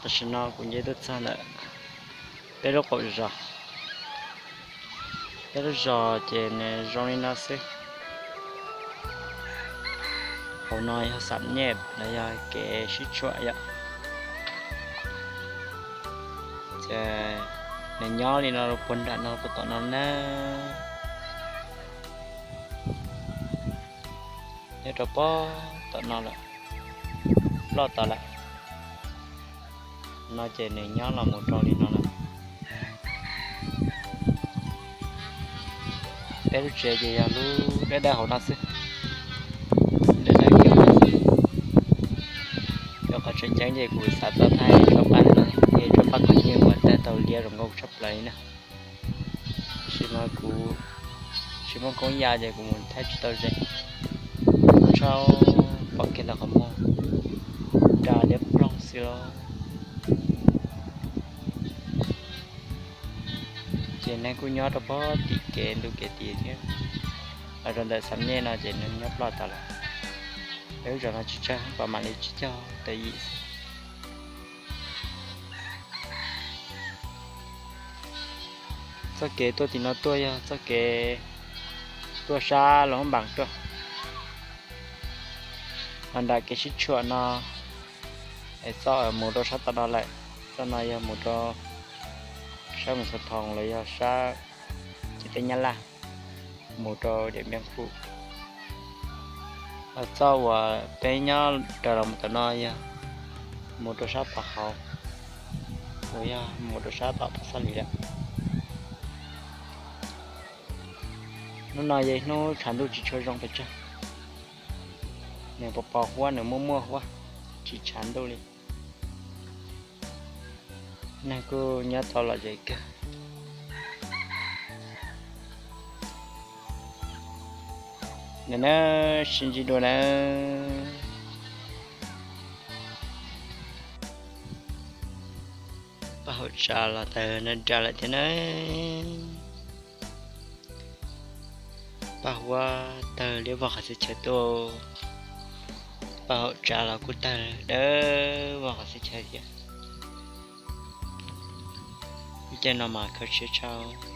Tam sim no kuv nce tuaj txog ntawm peb lub qaum zos. Peb lub zos ces nws zoo li no xwb. Hauv no yog xam nyej los yog kev sib tshuam yom. Ces nws nyob li no puag nram no puag tom no na. Nyob rau puag tom no lawm, ploj tas lawm. No ces nws nyob los mus rau li no lawm. Peb lub tsev ces yog lub dawb dawb hauv no xwb. Dawb dawb kiag hauv no xwb. Rau qhov tseem ceeb ces kuv xav tau thaij tsob paj no, es tsob paj qhov nyuj uas tawg tau liab zoo nkauj tshaj plaws li na. Tab sis mas kuv tsis muaj koob ya ces kuv mus thaij tsis tau ze. Tshaj pom kiag ntawm qhov muag, nra liab ploog xwb los. Ces neeg kuj nyob rau puag tim kev ntu kev tid thiab. Los rau ntawm xam nyej no ces neeg nyob ploj tas lawm. Peb lub zos no tsis tsawg, pab mam li tsib caug tawm yim xwb. Txoj kev tuaj tim no tuaj yog txoj kev tuaj sab Loos Npaas tuaj. Los nram kev sib tshuam no es txoj mus rau sab tom no lawm. Txoj no yog mus rau sab Mus Xas Thoos los yog sab ciam teb Nyab Laj, mus rau Diam Npiab Khuv. Los txoj uas peb nyob raws los mus tom no yog mus rau sab Pov Hauv, uas yog mus rau sab tom Pov Xab Lis lawm. Hnub no yog ib hnub tshav ntuj tsis tshua zoo pes tsawg, nws pos pos huab, nws muaj muaj huab, tsis tshav ntuj li. Neeg kuj nyob tau lom zem kawg. Nws na, sib ntsib dua na. Paj hauv tsav los tawg nra nra lawm thiab na. Paj huab tawg liab vog qhov txhia chaw tuaj. Paj hauv tsav los kuj tawg dawb vog qhov txhia chaw thiab. Lub caij no mas khav siab tshaj.